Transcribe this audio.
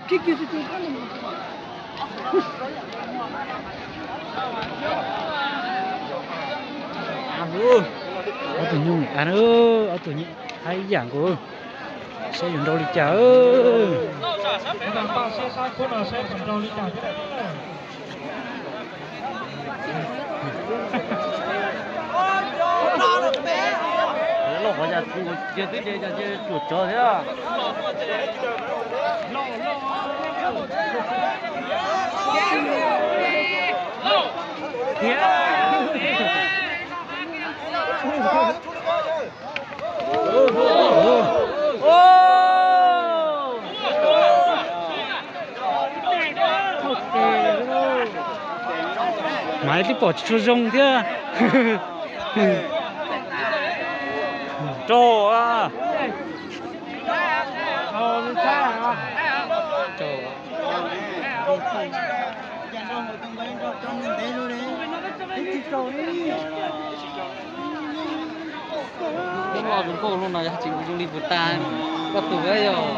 Ob tug nyuj, ob tug nyuj hais ib yam nkaus, saib yuav nrau li cas. Loj qhov cas twb ces cas tsuam tsov thiab. Mas twb pom tsis tshua zoo thiab. Rau a. Lub no zoo nkauj, lub no yog tsis zoo li puas tas, koj tus yog.